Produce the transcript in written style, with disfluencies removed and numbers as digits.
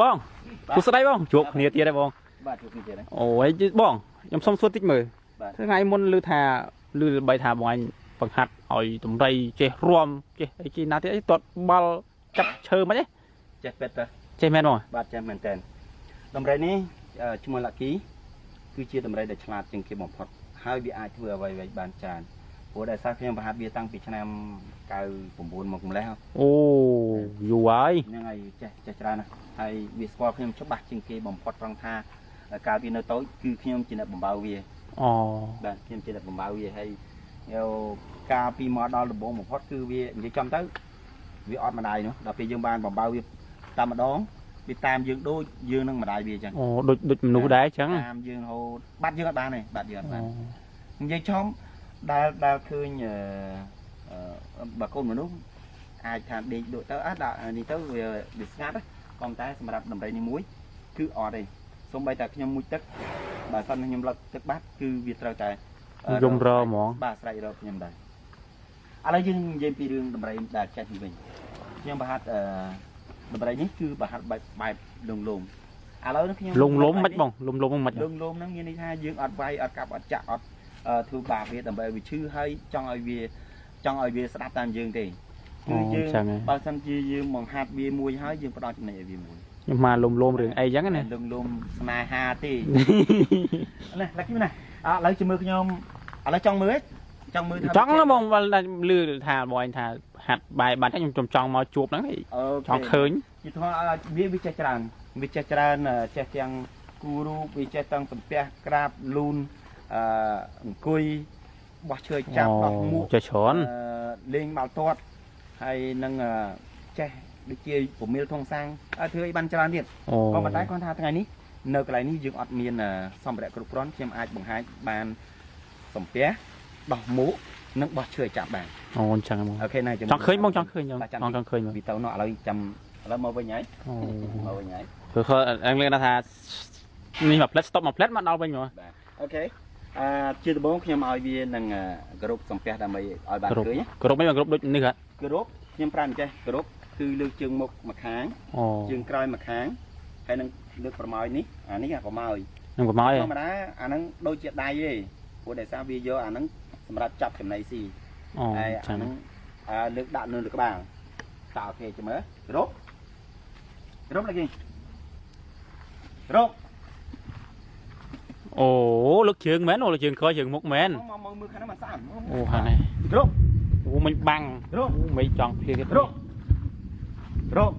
បងសួស្តីបងជួបគ្នាទៀតហើយបង បាទជួបគ្នាទៀតហើយ អូយបងខ្ញុំសុំសួរតិចមើល បាទ ថ្ងៃមុនឮថាឮល្បីថាបងអញបង្ហាត់ឲ្យតម្រៃចេះរាំចេះអីគេណាទៀតអីទាត់បាល់ចាប់ឈើមិនទេ ចេះពេតតើ ចេះមែនបង បាទចេះមែនតើដំរីនេះឈ្មោះឡាគីគឺជាដំរីដែលឆ្លាតជាងគេបំផុតហើយវាអាចធ្វើអ្វីៗបានច្រើនព្រោះដោយសារខ្ញុំបង្ហាត់វាតាំងពីឆ្នាំ99មកម្លេះ អូយូរហើយ ហ្នឹងហើយចេះចេះច្រើនណាស់ហើយវាស្គាល់ខ្ញុំច្បាស់ជាងគេបំផុតត្រង់ថាកាលវានៅតូចគឺខ្ញុំជាអ្នកបំបៅវា អូ បាទខ្ញុំជាអ្នកបំបៅវាហើយកាលពីមកដល់ដំបូងបំផុតគឺវានិយាយចំទៅវាអត់ម្ដាយនោះដល់ពេលយើងបានបំបៅវាតាមម្ដងវាតាមយើងដូចយើងនឹងម្ដាយវាអញ្ចឹង អូដូចដូចមនុស្សដែរអញ្ចឹង តាមយើងរហូតបាត់យើងអត់បានទេបាត់យើងអត់បាននិយាយចំដែលដែលឃើញអឺបើកូនមនុស្សអាចថាដេកដូចទៅអត់ដាក់នេះទៅវាវាស្ងាត់ក៏តែសម្រាប់ដំរីនេះមួយគឺអត់ទេសូម្បីតែខ្ញុំមុជទឹកបើសិនខ្ញុំលឹកទឹកបាត់គឺវាត្រូវតែ យំរហ្មង បាទស្រែករកខ្ញុំដែរឥឡូវយើងនិយាយពីរឿងដំរីដែលចេះនេះវិញខ្ញុំប្រហាត់អឺដំរីនេះគឺប្រហាត់បែបបែបលងលោមឥឡូវនេះខ្ញុំ លងលំមិនបងលំលំមិន លងលោមហ្នឹងមានន័យថាយើងអត់វាយអត់កាប់អត់ចាក់អត់ធ្វើបាបវាដើម្បីឲ្យវាឈឺហើយចង់ឲ្យវាចង់ឲ្យវាស្ដាប់តាមយើងទេគឺយើងបើសិនជាយើងបង្ហាត់វាមួយហើយយើងផ្ដល់ចំណេញឲ្យវាមួយ ខ្ញុំមកលំលំរឿងអីចឹងណា លងលោមស្នេហាទេណាឡាគីណាឥឡូវជំរឿខ្ញុំឥឡូវចង់មើលចង់មើលថា ចង់ណាបងលឺថាបងឯងថាហាត់បាយបានខ្ញុំចង់មកជួបហ្នឹងចង់ឃើញ ជាធម្មវាវាចេះច្រើនវាចេះច្រើនចេះទាំងគូរូបវាចេះទាំងសំពះក្រាបលូនអឺអង្គុយបោះឈើចាប់ដោះមួក ចេះច្រើន លេងបាល់ទាត់ហើយនឹងចេះដូចជាពមៀលធុងសាំងធ្វើអីបានច្រើនទៀតក៏ប៉ុន្តែគាត់ថាថ្ងៃនេះនៅកន្លែងនេះយើងអត់មានសម្ភារៈគ្រប់គ្រាន់ខ្ញុំអាចបង្ហាញបានសំពះដោះមួកនិងបោះឈើចាប់បាន អូអញ្ចឹងបង OK ណា ចង់ឃើញបងចង់ឃើញចង់ចង់ឃើញបង ពីទៅនោះឥឡូវចាំឥឡូវមកវិញហើយមកវិញហើយ គឺគាត់អង់គ្លេសថានេះមកផ្លែត stop មកផ្លែតមកដល់វិញហ្មង បាទ OK អឺជាដំបូងខ្ញុំឲ្យវានឹងគ្រប់សំពះដើម្បីឲ្យបានឃើញ គ្រប់មិនគ្រប់ដូចនេះហ៎ គ្រប់ខ្ញុំប្រាំចេះគ្រប់គឺលើកជើងមុខមួយខាងជើងក្រោយមួយខាងហើយនឹងលើកប្រម៉ោយនេះអានេះអាប្រម៉ោយ នឹងប្រម៉ោយ ធម្មតាអាហ្នឹងដូចជាដៃទេព្រោះដោយសារវាយកអាហ្នឹងសម្រាប់ចាប់ចំណីស៊ី ហើយ អាហ្នឹងលើកដាក់នៅលើក្បាលតើ OK ចាំមើលគ្រប់គ្រប់លើគេគ្រប់ អូលើកជើងមែនអូលើកជើងក្រោយជើងមុខមែន មកមើលខាងហ្នឹងមិនស្អាត អូហានេះ គ្រប់ អូមិនបាំង គ្រប់ មិនចង់ភ្លៀងទៀត គ្រប់គ្រប់